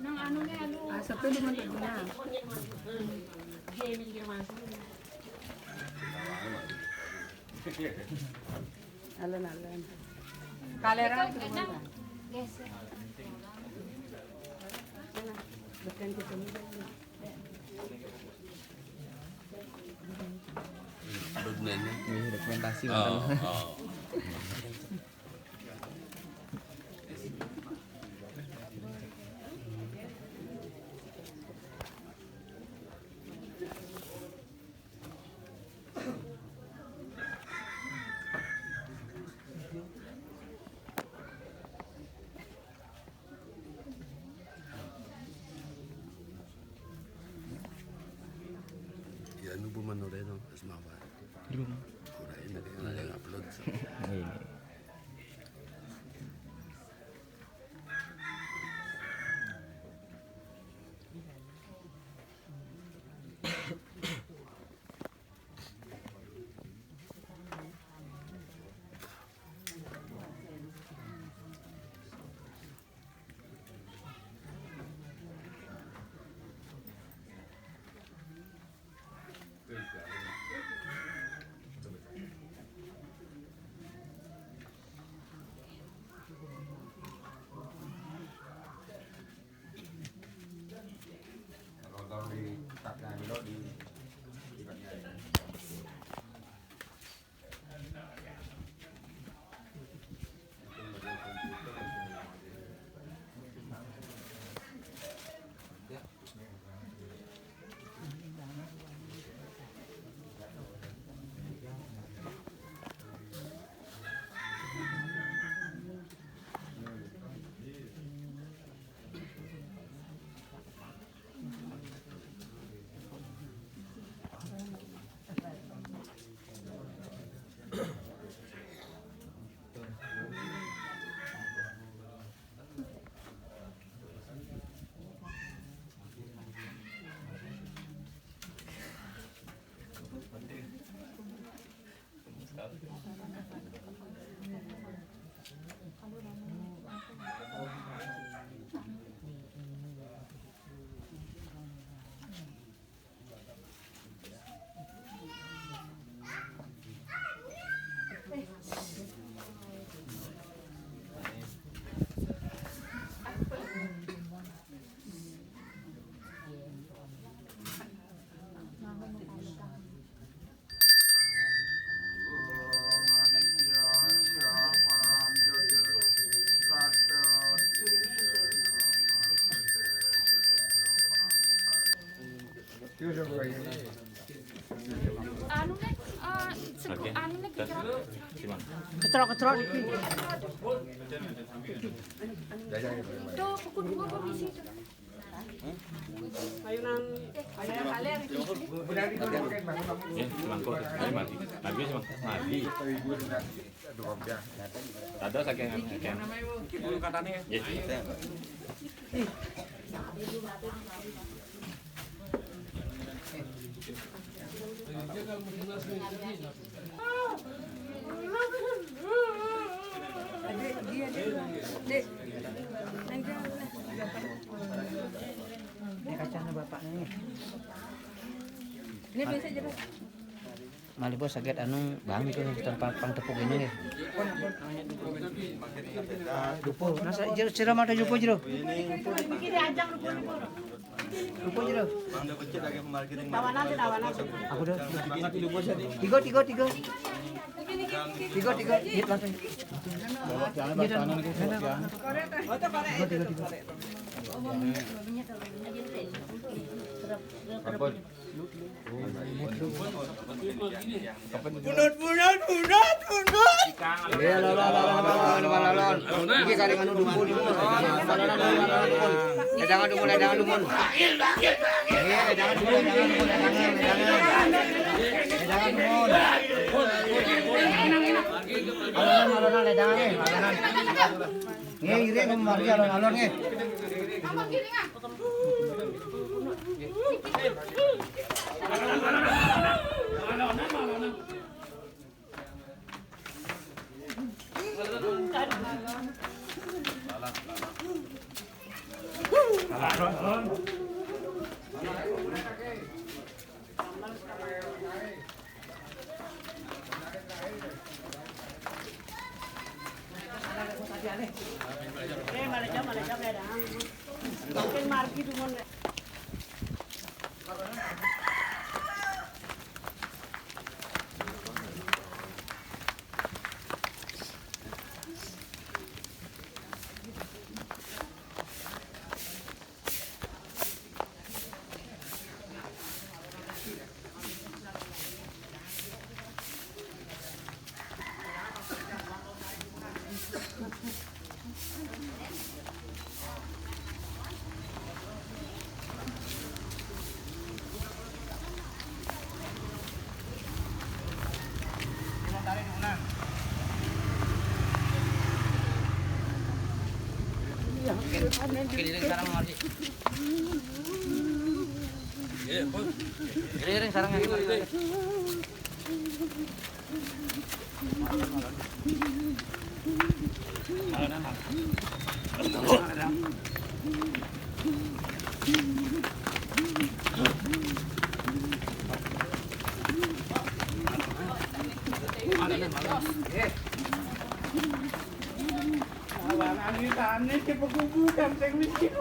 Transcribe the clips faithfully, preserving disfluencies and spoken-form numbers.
Nang anu ne anu. Asapnya di mana? Alon-alon. Kalera. Bukan kita. Dokumentasi. Oh, mantan. Oh. Ya, anu, belum anu deh, no, Asmawa. Belum. Kurang ini, dia nggak ada yang upload, so. Oh, iya. Anu ne, eh, segu-, anu ne gejrot. Kecrot-kecrot iki. Itu pukul dua kok bisi itu. Ayunan, ayunan aler itu. Ya, mangkok. Ayo, mari. Mari, mari. Mari. Ada saking, saking. Sepuluh katanya ya? Yes. Ini kacanya bapaknya nih. Ini biasa aja, Pak. Malih bos, saget anu, bang, itu kita pang, pang tepuk ini nih. Dupo, nasa jero, sira mata dupo jero. Dupo jero. Tawanan, tawanan. Aku dah. Tiga, tiga, tiga. Tiga, tiga. Iya, langsung. Iya, dan. Tiga, tiga, tiga. Ampun. Bunut, bunut, bunut, bunut. Iya, lho, lho, lho. Iki kali nganu dupo, dupo. Ledangan dupo, ledangan dupo. Iya, ledangan dupo, ledangan dupo, ledangan, ledangan. Ledangan dupo. Alon, alon, ledangan, eh, alon. Nggih, ngiring kemari alon-alon nggih. Apa ngiring, ah? Keliling sareng, Marji. Keliling sareng, Marji. Awan, angin aneh ke peguburan, sing miskin.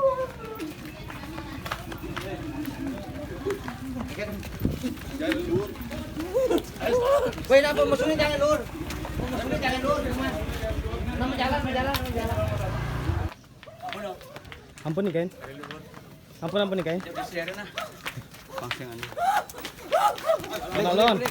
Woi, napa musuhnya jangan, Lur? Musuhnya jangan, Lur. Nama jalan, nama jalan, nama jalan. Ampun nih, Kain. Ampun, ampun nih, Kain. Pangsing anjing. Alon.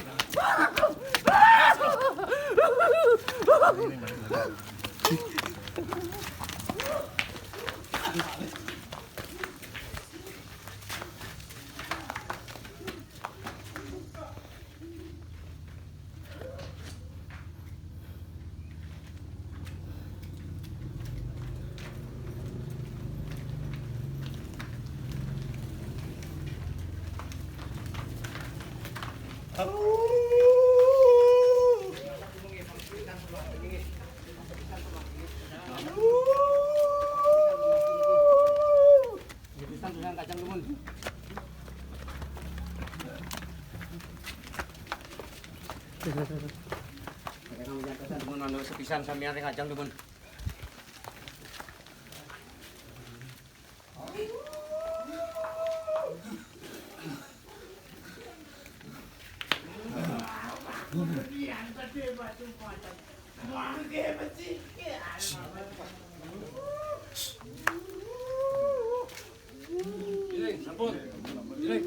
Pisan, pisan, kacang dumun. Mereka menjatuhkan dumun, anu, sepisan samian ring kacang dumun. Giling, sampun. Giling.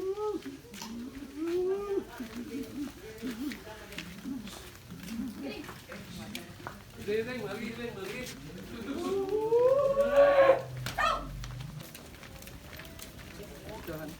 Giling, giling, mari, giling, mari. Udahan.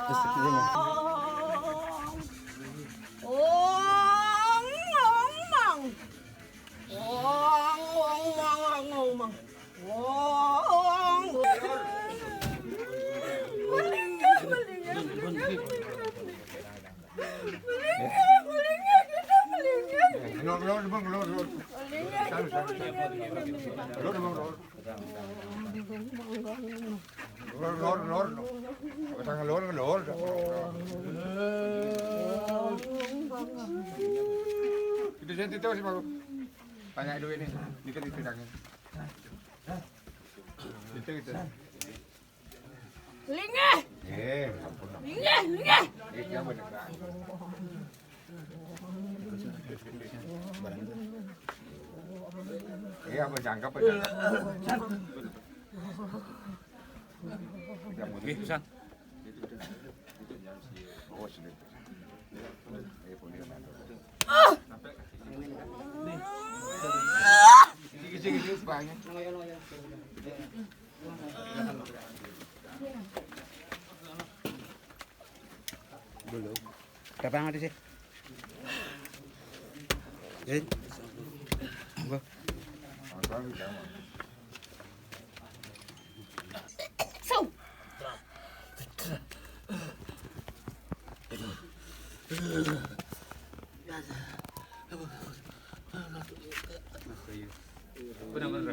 Ong, ong, mang. Ong, ong, mang, ong, mang. Ong. Malingga, malingga, malingga, malingga. Malingga, malingga, kita malingga. Lor, lor, bang, lor, lor. Malingga, kita malingga, malingga. Lor, bang, lor. Lor, lor, lor. Basta nga lor, nga lor. Dito siya, dito si Mago. Tanya dulu ini. Dito, dito lang. Dito, dito. Linge! Eh, ampun. Linge, linge! Eh, siya mo na. Iya, apa jangka, apa jangka? Oke, San. Oh, sini. Iya, boleh, Mas. Sige, sige, sige, banyak. Dulu. Siapa yang ada sih? Jin. Gua. So. Apa namanya?